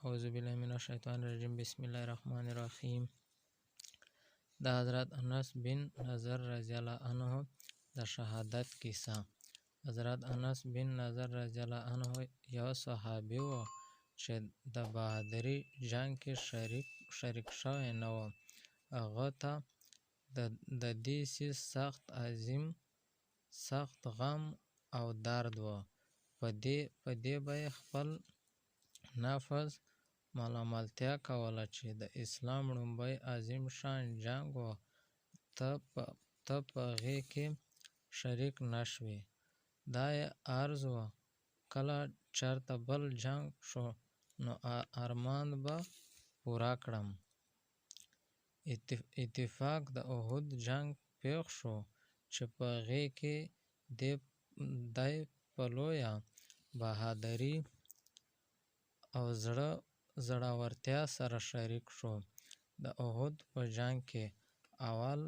اعوذ بالله من الشیطان الرجیم، بسم الله الرحمن الرحیم. د حضرت انس بن نضر رضی الله عنه د شهادت کیسه. حضرت انس بن نضر رضی الله عنه یو صحابي و چې د بهادري جنګ کې شریک شوی نه و. هغه ته د دې څیز سخت عظیم سخت غم او درد و. په دې به یې خپل نفس ملامتیا کوله چې د اسلام لومړی عظیم شان جنګ و، ته په هغې کې شریک نه شوې. دا یې عرض و، کله چېرته بل جنګ شو نو ارمان به پوره کړم. اتفاق د احد جنګ پېښ شو چې په هغې کې دی په لویه بهادري او زړورتیا سره شریک شو. د احد په جنګ کې اول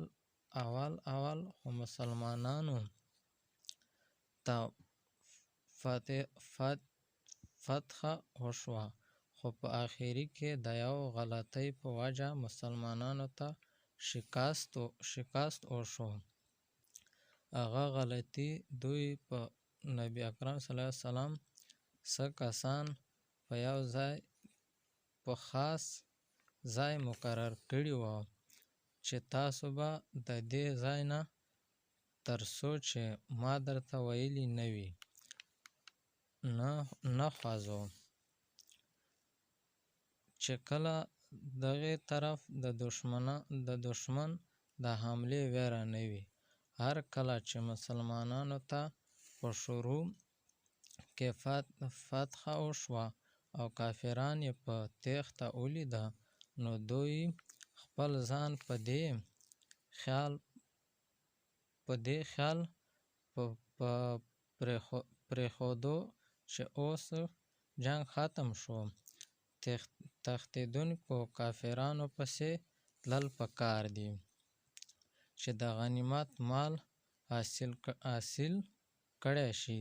اول اول خو مسلمانانو ته فتح وشوه، خو په اخري کې د یو غلطۍ په وجه مسلمانانو ته شکست وشو. هغه غلطي دوی په نبي اکرم صلی الله علیه وسلم څه کسان په یو ځای په خاص ځای مقرر کړي وو چې تاسو به د دې ځای نه تر څو چې ما درته ویلي نه وي نه خوځو. چې کله دغې طرف د دښمن د حملې ویره نه وي. هر کله چې مسلمانانو ته په شروع کې فتح وشوه او کافران یې په تېښته ولیده نو دوی خپل ځان په دې خیال پرېښودو چې اوس جنګ ختم شو، تښتېدونکو کافرانو پسې تلل پکار دي چې د غنیمت مال حاصل کړی شي.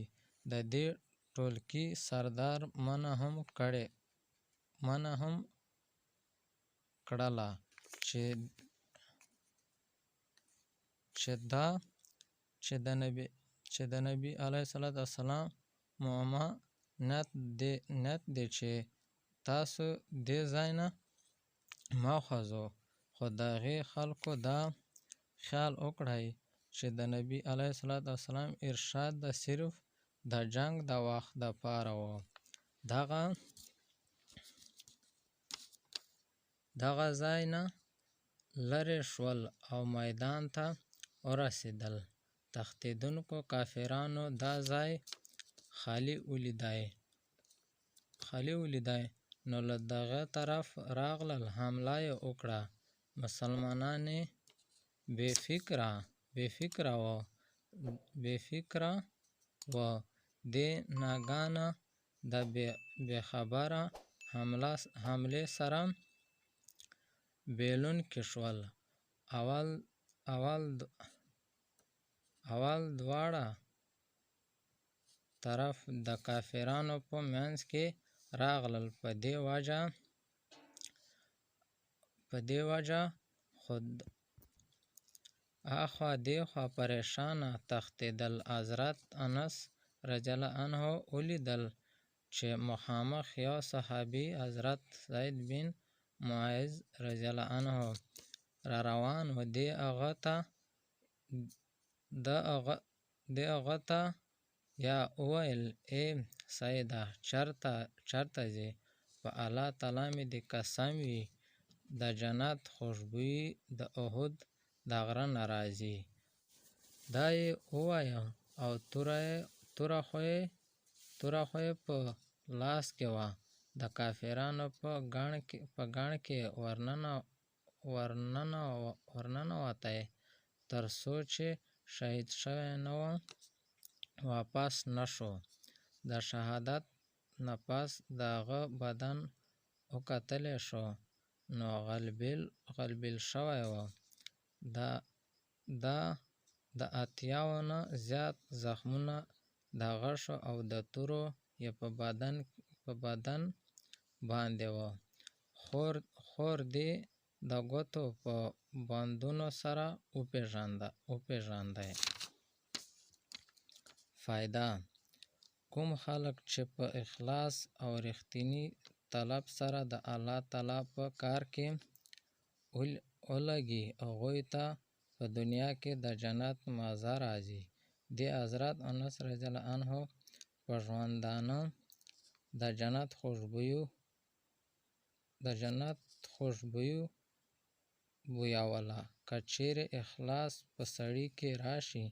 د دې ټولګي سردار منع هم کړله چې د نبي علیه السلام معما نیت دی چې تاسو دې ځای نه مه خوځو، خو دغې خلکو دا خیال وکړی چې د نبي علیه السلام ارشاد د صرف د جنګ د وخت دپاره و. دغه ځای نه لرې شول او میدان ته ورسېدل. تښتېدونکو کافرانو دا ځای خالي ولیدی نو له دغه طرف راغلل، حمله یې وکړه. مسلمانان بې فکره وو. دې ناګهانه د بې خبره حملې سره بېلونکي شول. اول دواړه طرف د کافرانو په منځ کې راغلل. په دې وجه خود اخوا دېخوا پریشانه تښتېدل. حضرت انس رضی الله عنه ولیدل چې مخامخ یو صحابي حضرت سعد بن معاذ رضی الله عنه را روان و. دی هغه ته یا وویل: ای سیده، چېرته ځې؟ په الله تعالی مې دې قسم وي، د جنت خوشبويي د احد د غره نه راځي. دا یې وویل او توره خو یې په لاس کې وه. د کافرانو په ګڼ کې ورننوتی، تر څو چې شهید شوی نه و واپس نه شو. د شهادت نه پس د هغه بدن وکتلی شو نو غلبېل شوی و. د 80 نه زیات زخمونه د غشو او د تورو یې په بدن باندې وه. خور دې د ګوتو په بندونو سره وپېژاندی. فایده: کوم خلک چې په اخلاص او رښتیني طلب سره د الله تعالی په کار کې ولګي، هغوی ته په دنیا کې د جنت مزه راځي. دې حضرت انس رضی الله عنه په ژوندانه د جنت خوشبويي بویوله. که چېرې اخلاص په سړي کې راشي،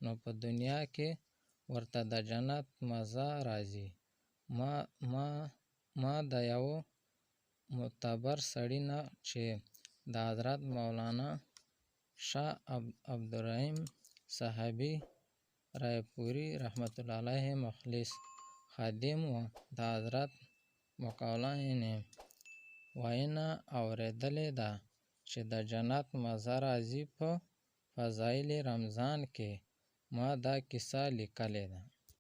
نو په دنیا کې ورته د جنت مزه راځي. ما د یوه معتبر سړي نه چې د حضرت مولانا شاه عبدالرحیم صاحب رایپوري رحمة الله علیه مخلص خادم و، د حضرت مقوله یعنې وینا اورېدلې ده چې د جنت مزه راځي په فضایل رمضان کې ما دا کیسه لیکلې ده.